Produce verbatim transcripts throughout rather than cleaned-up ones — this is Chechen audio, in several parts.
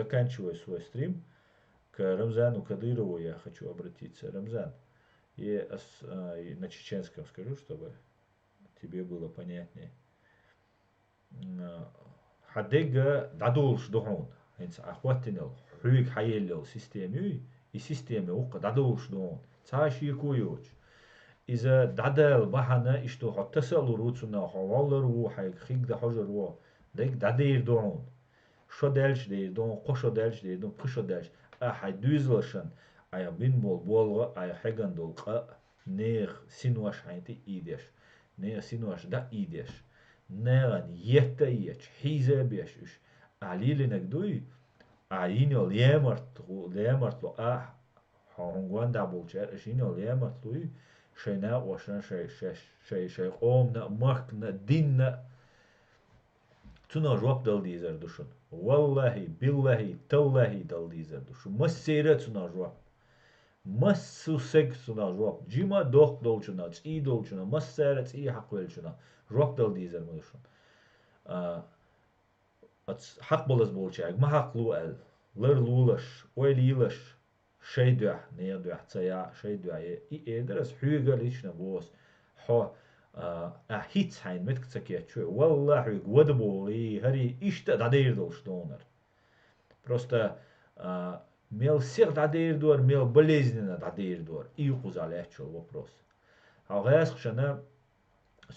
Заканчивая свой стрим, к Рамзану Кадырову я хочу обратиться. Рамзан, я ас-, а, и на чеченском скажу, чтобы тебе было понятнее. М, а, хьан дег дӀадолуш ду хьуна, хӀинца Ӏа хӀоттинал, хьоьга хьаеллал система юй, и система вукха дӀадолуш ду хьуна. Цхьа шеко йоцуш. Иза дӀадала бахьана иштта хьо таса а лур ву цунах, хьо вӀаллар ву, хьайга хиг дан хьожар ву, дег дӀадер ду хьуна. Шо даьлча дер ду, кхо шо даьлча дер ду, пхи шо даьлча. А хьайн дуьйзалашан, айхьа бин болу болгӀа, айхьа хьеган долу къа, нехан синош хьайн тӀе а ийдеш, нехан синош дӀа а ийдеш, нехан етта а ечу, хьийза а беш уьш. Ахьа лелийнарг дуй, ахьа йина йолу лемарт, лемартло, ахьа, хьо хьуна гонда болчара, аша йина йолу лемартло юй, шайн накъошна, шай, шай, шай, шай къомана а, махкана а, динна а. Цунах жоп дала дезар ду шуна. ВаллахӀи, биллахӀи, таллахӀи дала дезар ду шуна. Массеран а цунах жоп. Массо а саг цунах жоп. Жима а доккха долчунах, цӀий долчунах, массара а цӀий хьакхвеллачунах жоп дала дезар ма ду шуна. А, оцу хьакхбалаза болчаьрга ма хьакхало аьлла, ларлолаш, ойла йилаш, шайн дуьхьа, нехан дуьхьа ца яа, шайн дуьхьа е. И эр дара ас хьоьга лично боху ас. Хьо, а, ахьа хӀинца хьайна меттиг ца кеччо, валлахӀи, хьоьга вада бохий, хӀарий, иштта а дӀадер долуш ду хьуна. Просто, а, мел сиха дӀадер ду хьуна, мел болезненно дӀадер ду хьуна. И ю кхузахь лаьтташ йолу вопрос. Хьо гӀаьскхашна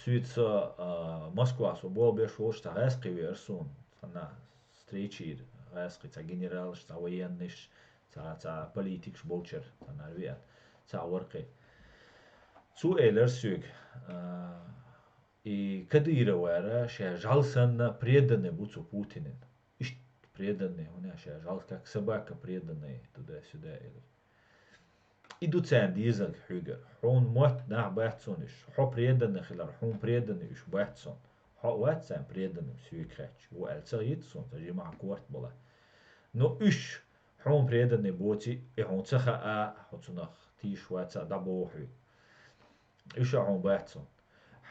Соьца, а, Москвахь со болх беш волуш цхьа гӀаьскхи веара суна, цхьана встречийра гӀаьскхи, цхьа генералаш, цхьа военныйш, цхьа, цхьа политикаш болчара, цхьанара веана, цхьа вара кхин. Цо элира соьга, а, и Кадыров вара, ша жӀаьла санна преданный бу цу Путинан. Иштта преданный, хӀунда аьлча ша жӀаьла, как собака преданная, туда-сюда, элира. И ду царна дезарг хьоьгара. Хьуна мотт нах бац суна уьш. Хьо преданный хилар, хьуна преданный уьш бац суна. Хьо а вац царна преданный, соьга хаьттича. Ву аьлла ца хета суна, сан жимахь корта бала. Но уьш хьуна преданный боций, и хьуна ца хаьа, хьо цунах тийшаш вац а, дӀабоху хьоьга. Уьш а хьуна бац суна.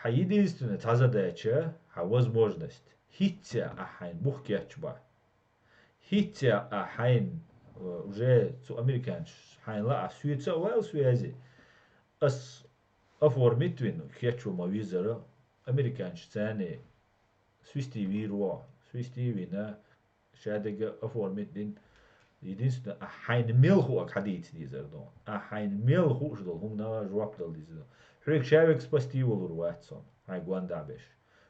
Хьан единственный цхьа задача, хьан возможность. ХӀинцца ахьа хьайна бух кечбан. ХӀинцца а хьайна, э, уже цу американчаш хьайна лаахь, соьца а ваьлла связи, ас оформить вина, кечво ма визара, американчаш царна свисти вийр ву, свисти вина, шадерг оформить дина. Единственное, а хьайна мел хуург хьадийца дезар ду. А хьайна мел хууш долу хӀуманах жоп дала дезар ду. Хьоьга ша верг спасти волур вац суна, хьайн гондахь беш.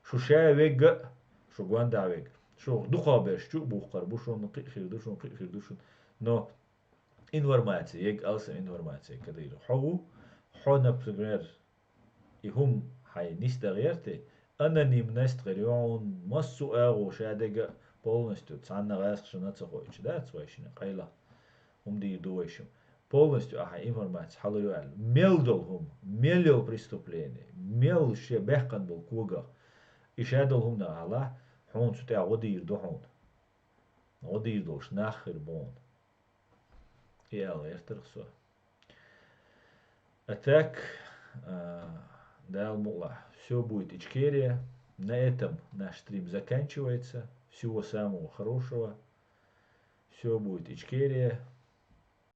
Шу ша верг а, шу гондахь верг. Шу дукхахберш чу а бухкур бу шуна, кхин а хир ду шуна, кхин а хир ду шуна. Но информация, ерг алсам информация, Кадыров. Хьо ву, хьо, например, и хӀума хьайн нисдан гӀерта, анонимность гӀир ю хьуна, массо а агӀо шадерг а полностью цхьанна гӀаьскхашна ца хоуьйтуш дац вайшинна, къайлаха хӀума дийр ду вайшимма. Полностью ахьа информация хьалур ю аьлла. Мел долу хӀума, мел йолу преступление, мел шен баьккхина болу когах. И ша долу хӀуманах хьалахь, хьуна цу тӀехь гӀо дийр ду хьуна. ГӀо дийр долуш нах хир бу хьуна. И аьлла гӀертарх со. А так, а, Дала мукъалахь, всё будет Ичкерия. На этом наш стрим заканчивается. Всего самого хорошего. Всё будет Ичкерия.